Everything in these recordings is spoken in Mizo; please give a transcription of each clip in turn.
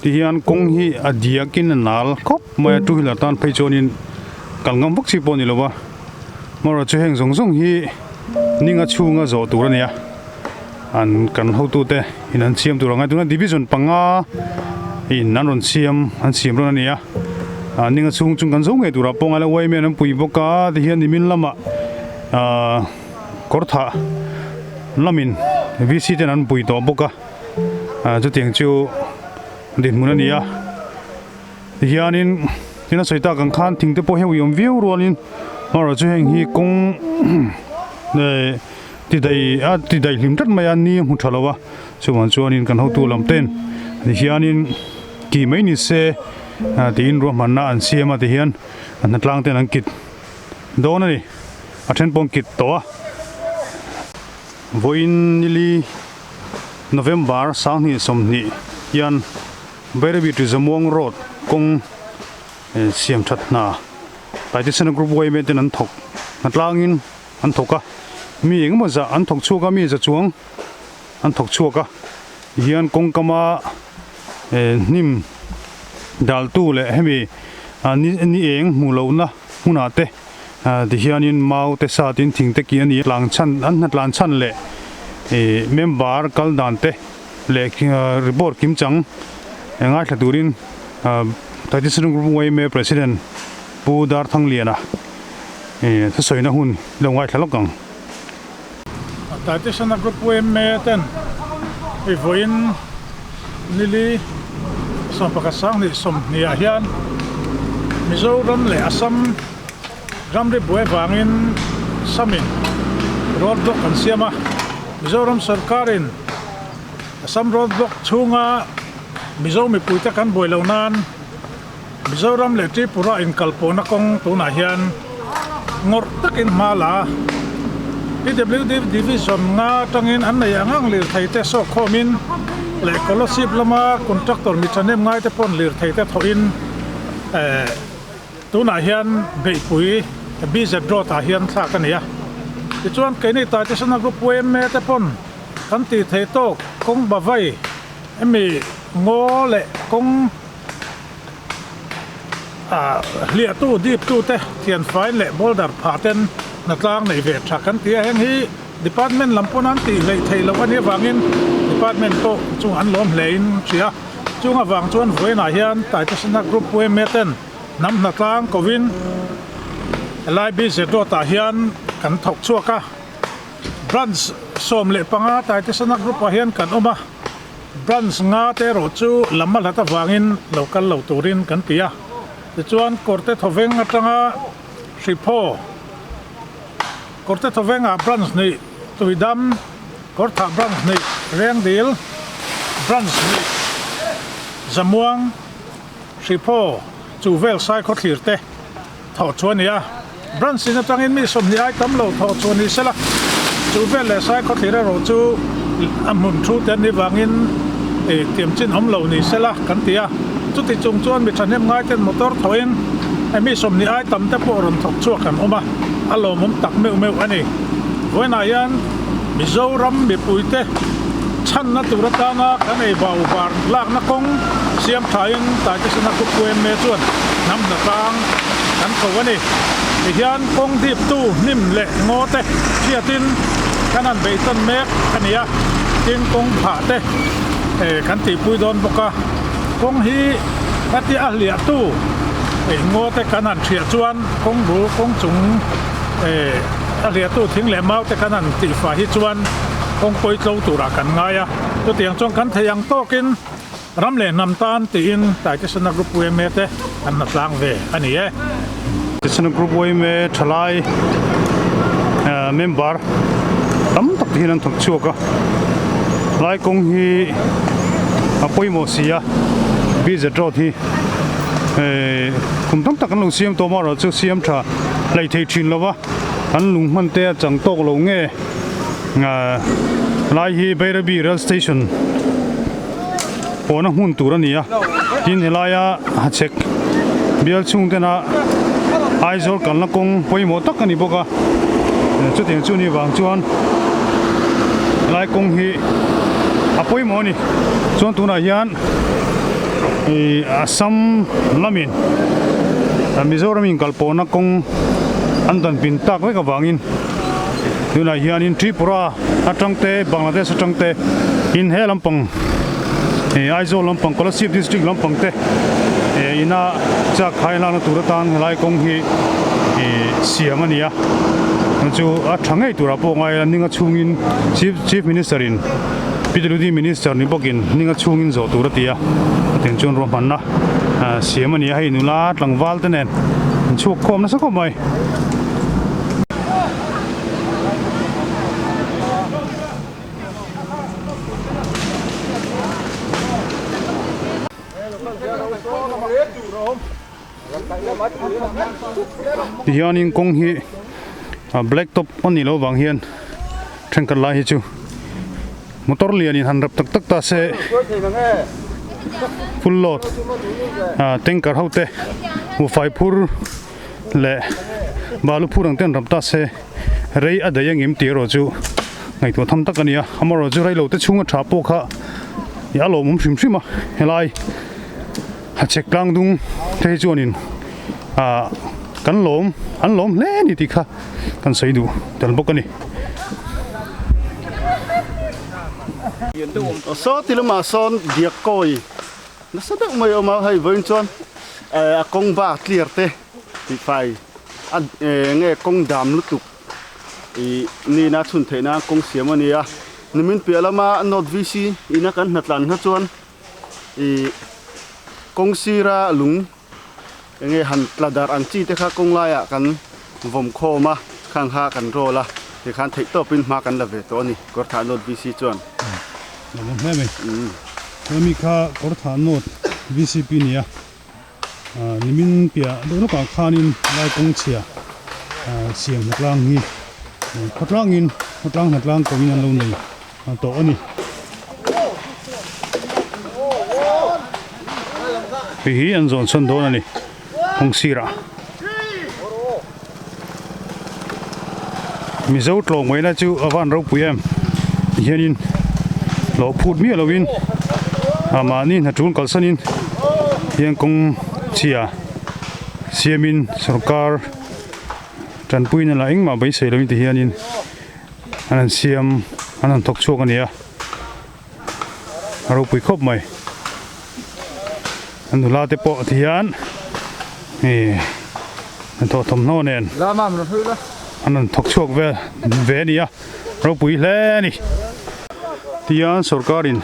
Tihian kawng hi a diak in a nal khawp mai a two wheeler tan phei chuanin kal ngam vak chi pawh a ni lo va amaherawhchu chu heng zawng zawng hi ninga chhunga zawh tur a ni a an kan hotute in an siam tur ang a tuna division panga in an rawn siam an siam rawn a ni a ah ninga chhung chung kan zo ngei turah pawh ngailo yma an pui bawk a tihian nimin lamah ah kawr thah lamin vc ten an pui tawh bawk a ah chutiang chu dinhmun a ni a tihianin tin a sawi tak ang khan thing te pawh hi a uiawm viau rualin amaherawhchu heng hi kawng eh ti daih a ti daih hlim tlat mai a ni a hmu tha lo a chuvang chuanin kan hotu lam ten tihianin tih mai ni se ah tiin ruahmanna an siam a tihian a hnatlang ten an kit dawn a ni a then pawh an kit tawh a vawiin nili November 2020 hian Bairabi to Zamuang road kawng siam that hna Taitesena group yma ten an thawk hnatlangin. an thawk a, mi engemaw zah an thawk chhuak a, mi za chuang an thawk chhuak a, tihian kawngkama eh hnim daltu leh hemi ah ni ni eng hmuh lohna hmunah te ah tihianin mau te sa tin thing te kih a ni a, tlang chhan an hna tlan chhan leh ih member kal dan te leh report kim chang ngaithla turin ah Taitesena Group yma President Pu Darthangliana. Ih thusawina hun lo ngaithla lawk ang. Taitesana Group yma ten hei vawiin nili 11 sanghnih 20 ah hian Mizoram leh Assam ramri buai vangin Samin road block an siam a, Mizoram sorkarin Assam road block chhunga Mizo mipuite kan buai loh nan Mizoram leh Tripura inkalpawhna kawng tunah hian ngawrh takin hma la a, PWD Division nga atangin an nei ang ang lirthei te sawk khawmin leh Kolasib lama contractor mi thahnem ngai te pawn lirthei te thawhin eh tunah hian beihpui BZ Road ah hian thlak a ni a. Tichuan keini Taitesana Group yma te pawn kan tih theih tawk kawng bavai hemi ngaw leh kawng Hliahtu diptu te thianfai leh boulder phah ten hnatlang nei ve tha kan ti a, heng hi department lam pawn an tih hleih theih loh a nih avangin department pawh chung an lawm hle in hria. Chung avang chuan vawiinah hian Taitesena Group yma ten hnam hnatlang kovin helai BZ Road ah hian kan thawk chhuak a, branch 15 Taitesena Group ah hian kan awm a. Branch nga te erawh chu lam a hlat avangin lo kal lo turin kan ti a. Tichuan Kawrte Thawveng atanga Hriphaw, Kawrte Thawvengah branch hnih, Tuidam, Kawrthah branch hnih, Rengdil branch hnih, Zamuang, Hriphaw, Chuhvel Saikhawthlir te thawh chu a ni a. Branch in atangin mi 20 ai tam lo thawh chu a ni sela, Chuhvel leh Saikhawthlir erawh chu a hmun thu te an nih vangin tiam chin awm lo ni sela kan ti a. Chuti chung chuan mi thahnem ngai ten motor thawhin mi 20 ai tam te pawh rawn thawk chhuak an awm a, a lawmawm tak meuh meuh a ni. Vawiinah hian Mizoram mipuite chhanna tur atana kan ei bau var lakna kawng siam thain Taitesena Group yma chuan hnam hnatlang kan ko a ni. Tihian kawng diptu hnim leh ngaw te hriatin kan han bei tawn mek a ni a, tin kawng phah te kan tihpui dawn bawk a. Kawng hi hetia a hliahtu ngaw te kan han hriah chuan kawng bul kawng chung a hliahtu thing leh mau te kan han tihfah hi chuan kawng pawi tlo turah kan ngai a. Chutiang chuan kan thei ang tawkin ram leh hnam tan tiin Taitesena Group yma te an hnatlang ve a ni e. Taitesena Group yma thalai member tam tak te hian an thawk chhuak a, lai kawng hi a pawimawh si a, BZ road hi kum tam tak an lo siam tawh amaherawh chu siam tha hlei thei thin lo va, an lung hman te a chang tawk lo nge. Lai hi Bairabi rail station pawhna hmun tur a ni a, tin helaia hachhek bial chhung tena Aizawl kalna kawng pawimawh tak a ni bawk a, chutiang chu ni vang chuan helai kawng hi a pawimawh a ni. Chuan tunah hian. Ih Assam lamin Mizoram in kalpawhna kawng an dan pin tak vek avangin tunah hianin Tripura atang te Bangladesh atang te in he lampang ih Aizawl lampang Kolasib district lampang te eh ina chak khai lakna tur atan helai kawng hi ih siam a ni a chu a tha ngei turah pawh ngai a ninga chhungin chief chief minister in PWD minister ni bawkin ninga chhungin zawh tur a ti a hetiang chuan ruahmanna siam a ni a hei nula tlangval te nen an chhuak khawm nasa khawp mai. Tihianin kawng hi black top a nih loh vang hian thenkhat lai hi chu motor lianin han rap tak tak ta se full load tanker ho te hmuhfai phur leh balu phur ang te an rap ta se rei a daih angem tih erawh chu ngaihtuah tham tak a ni a amaherawhchu reilote chhunga tha pawh kha a lawmawm hrim hrim a helai. A chek tlang dung te hi chuanin ah kan lawm an lawm hle a ni tih kha kan sawi duh tel bawk a ni. Saw ti lamah sawn diak kawi nasa deuh mai a awm a, hei vawiin chuan a kawng bak clear te tihfai a eng nge kawng dam lutuk ih nina chhun theih nan kawng siam a ni a, nimin piah lama North VC ina kan hnatlan kha chuan. Ih kawng sira lung eng nge han tla darh ang chi te kha kawng laiah kan vawm khawm a khang kha kan roll a tikhan theih tawpin hma kan la ve tawh a ni Kawrthah North VC chuan. Lo awm hle mai. Hemi kha Kawrthah North VCP nia nimin piah deuh lawkah khanin lai kawng chhia siam hnatlang hi khawtlangin khawtlang hnatlang kawngin an lo nei tawh a ni. Hei hi an zawn chhawn dawn a ni kawng sirah Mizo tlawmngaihna chu a van ropui em tihianin hlawh phut miah lovin a mahni hna tul kalsanin hian kawng chhia siamin sorkar tanpuina lah engmah beisei lovin tihianin an han siam an han thawk chhuak a ni a a ropui khawp mai an nula te pawh ti hian ih an thawh thawmhnaw nen an rawn thawk chhuak vel ve a ni a ropui hle a ni tihian sorkar in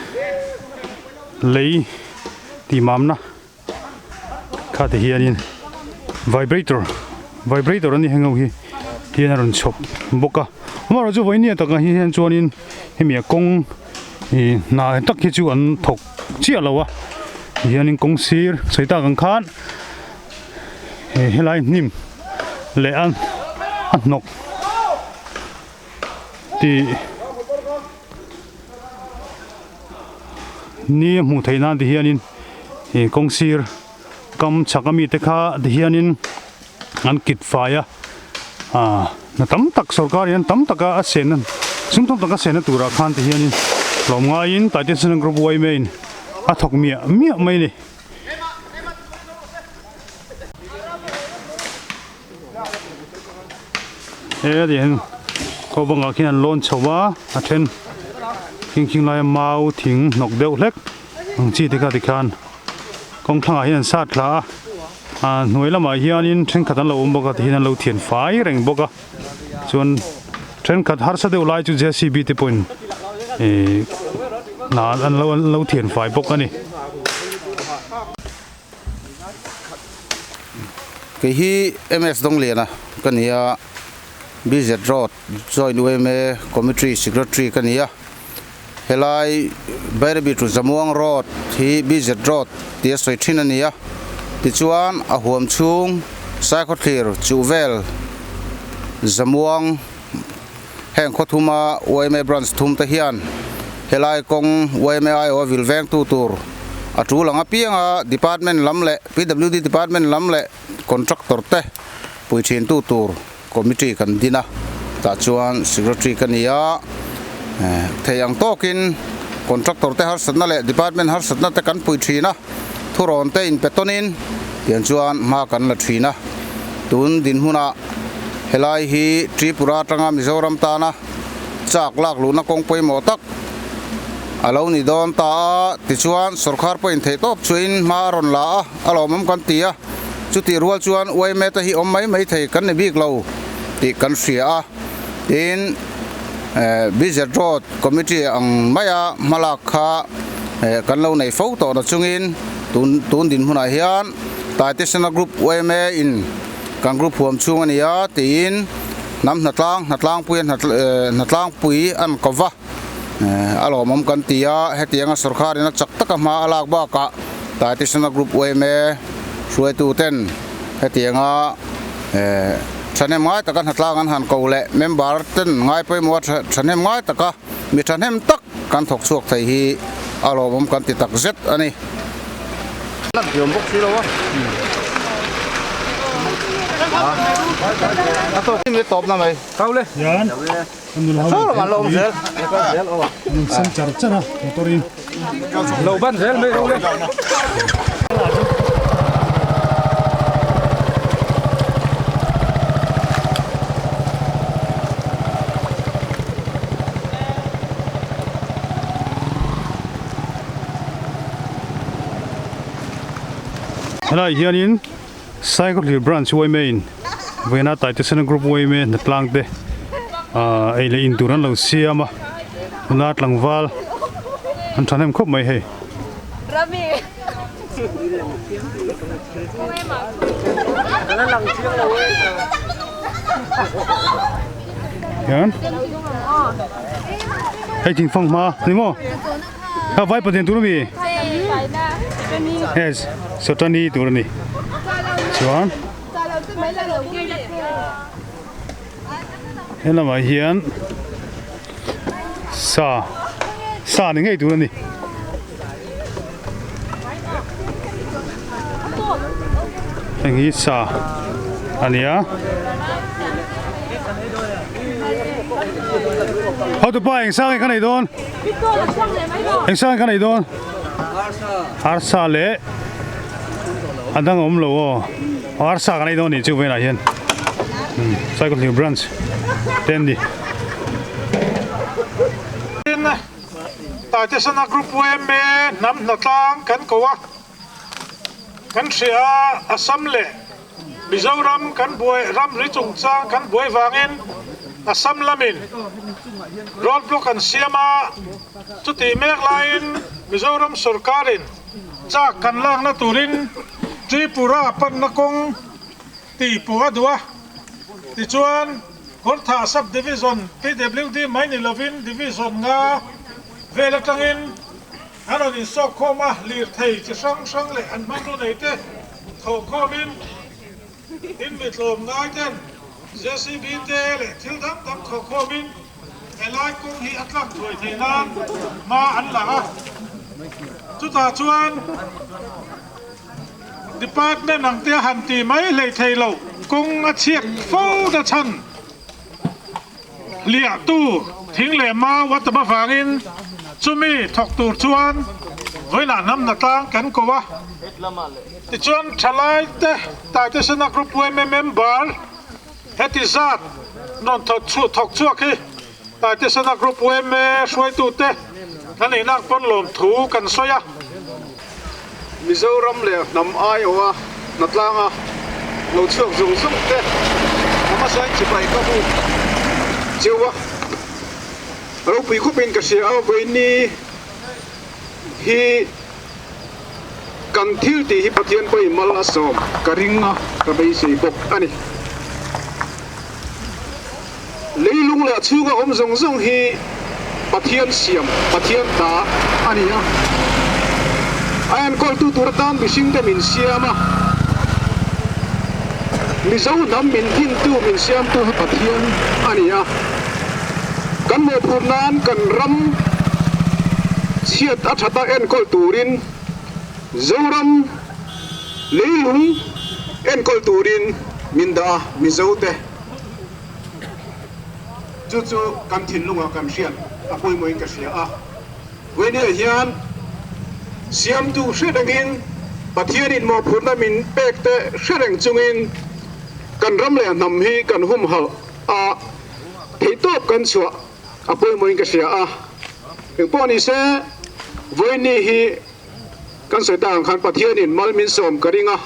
lei tih mamna kha ti hianin vibrator vibrator a ni heng ho hi hian a rawn chhawp bawk a amaherawh chu vawiin takah hi hian chuanin hemi a kawng ih hna tak hi chu an thawk chiah lo a tihianin kawng sir sawi tak ang khan helai hnim leh a a hnawk tih. Ni a hmuh theih nan ti hianin ih kawng sir kam chhak ami te kha ti hianin an kit fai a ah hna tam tak sorkar hian tam taka a sen sum tam taka sena turah khan ti hianin hlawm ngaiin Taitesena group yma in a thawk miah miah mai a ni. He a ti hian khaw bangah khian an lawn chho a a then khing khing laia mau thing hnawk deuh hlek ang chi te kha tikhan kawng thlangah hian an sat thla a ah hnuai lamah hianin thenkhat an lo awm bawk a tihian an lo thian fai reng bawk a chuan thenkhat harsa deuh lai chu J C B te pawhin ihh hna an lo an lo thian fai bawk a ni. Kei hi MS Dawngliana ka ni a, BZ Road Joint yma Committee Secretary ka ni a. Helai Bairabi to Zamuang Road hi BZ Road tia sawi thin a ni a. Tichuan a huam chhung Saikhawthlir Chuhvel Zamuang heng khaw thuma yma branch thum te hian helai kawng yma aiawh a vil vengtu tur a tul ang apianga department lam leh PWD department lam leh contractor te pui thin tu tur committee kan din a tah chuan secretary ka ni a thei ang tawkin contractor te harsatna leh department harsatna te kan pui thin a. Thurawn te inpe tawnin tiang chuan hma kan la thin a. Tun dinhmunah helai hi Tripura atanga Mizoram tana chak lak luhna kawng pawimawh tak a lo ni dawn ta a, tichuan sorkar pawhin theihtawp chuain hma a rawn la a, a lawmawm kan ti a, chutih rual chuan yma te hi awm mai mai thei kan ni bik lo tih kan hria a, tin BZ Road Committee ang maia hmalak kha kan lo nei fo tawh na chungin tun tun dinhmunah hian Taitesena Group yma in kan group huam chhung a ni a tiin hnam hnatlang hnatlangpui hnatlangpui an ko va a lawmawm kan ti a hetianga sorkharin a chak taka hma a lak bakah Taitesena Group yma hruaitu ten hetianga thahnem ngai taka hnatlang an han ko leh member ten ngai pawimawh a thahnem ngai taka mi thahnem tak kan thawk chhuak thei hi a lawmawm kan ti tak zet a ni. Helai hianin Saikhawthlir Branch yma in vawiina Taitesena Group yma hnatlang te aah ei leh in tur an lo siam a nula tlangval an thahnem khawp mai hei. Hian hei thingfang hma ni maw a vai pathian tur ami yes satani tur ani chuan he lamah hian sa sa ni ngei tur ani. Heng hi sa a ni a. Hotupa eng sang nge ka nei dawn? Eng sang nge ka nei dawn? Arsa leh a dang a awm lo aw. Arsa ka nei dawn nih chu vawiinah hian. Cycle branch te an ni. Taitesana Group yma hnam hnatlang kan ko a, kan hria a, Assam leh Mizoram kan buai ramri chungchang kan buai vangin Assam lamin road block an siam a, chutih mek laiin Mizoram sorkarin chak kan lakna turin Tripura panna kawng tih pawh a duh a, tichuan Kawrthah Sub Division PWD mai ni lovin Division nga vel atangin an rawn insawk khawm a, lirthei chi hrang hrang leh an hmanraw nei te thawh khawmin in mi tlawm ngai ten JCB te leh thil dang dang thawh khawmin helai kawng hi a tlak thuai theih nan hma an la a, chutah chuan Department ang te a han ti mai hlei thei lo, kawng a chhiat fo na chhan hliah tur thing leh mau a tam avangin chumi thawk tur chuan vawiinah hnam hnatlang kan ko a. Tichuan thalai te Taitesena Group yma member heti zat rawn thawk chhuak hi Taitesena Group yma hruaitute an einak pawn lawmthu kan sawi a. Mizoram leh hnam aiawha hnatlanga lo chhuak zawng zawng te a hmasain chipai ka hmu cheu a, ropui khawpin ka hria a, vawiini hi kan thil tih hi Pathian pawhin mal a sawm ka ring a, ka beisei bawk a ni. Leilung leh a chhunga awm zawng zawng hi Pathian siam, Pathian ta a ni a. A enkawltu tur atan mihringte min siam a, Mizo hnam min dintu, min siamtu hi Pathian a ni a. Kan mawhphurh nan kan ram chhiat a thata enkawl turin Zoram leilung enkawl turin min dah a, Mizote. Chu chu kan thinlungah kan hriat a pawimawhin ka hria a. Vawinia hian siamtu hre rengin Pathianin mawhphurhna min pek te hre reng chungin kan ram leh hnam hi kan humhalh a, theihtawp kan chhuah a pawimawhin ka hria a. Engpawh ni se, vawiinni hi kan sawi tak ang khan Pathianin mal min sawm ka ring a.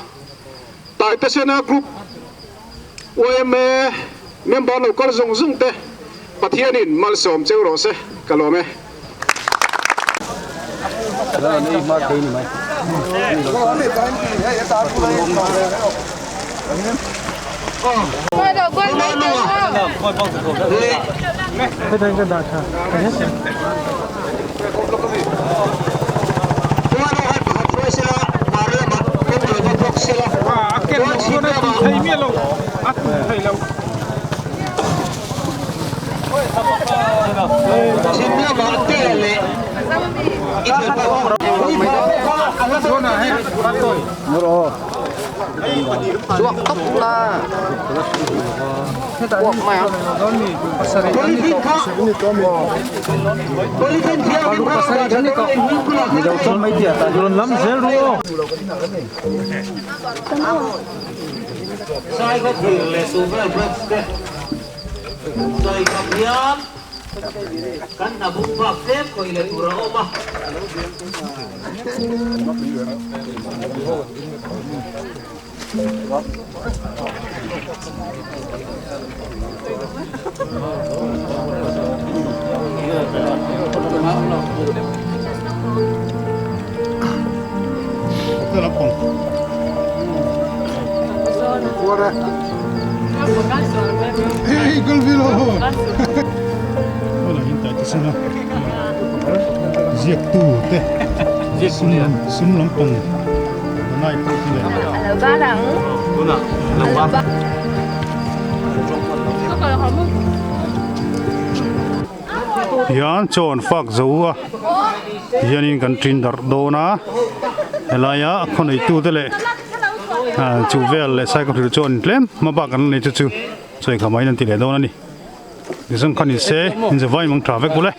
Taitesena Group yma member lo kal zawng zawng te Pathianin malsawm cheu rawh se, ka lawm e. Hian chaw an fak zo a hianin kan tin darh dawn a helaia a khaw neitu te leh chu vel leh cycle hril chu an tlem hma bak an la nei chu chu chawi kha mai an ti leh dawn a ni. Zawng kha ni se inzawai mang tha vek bawlh e.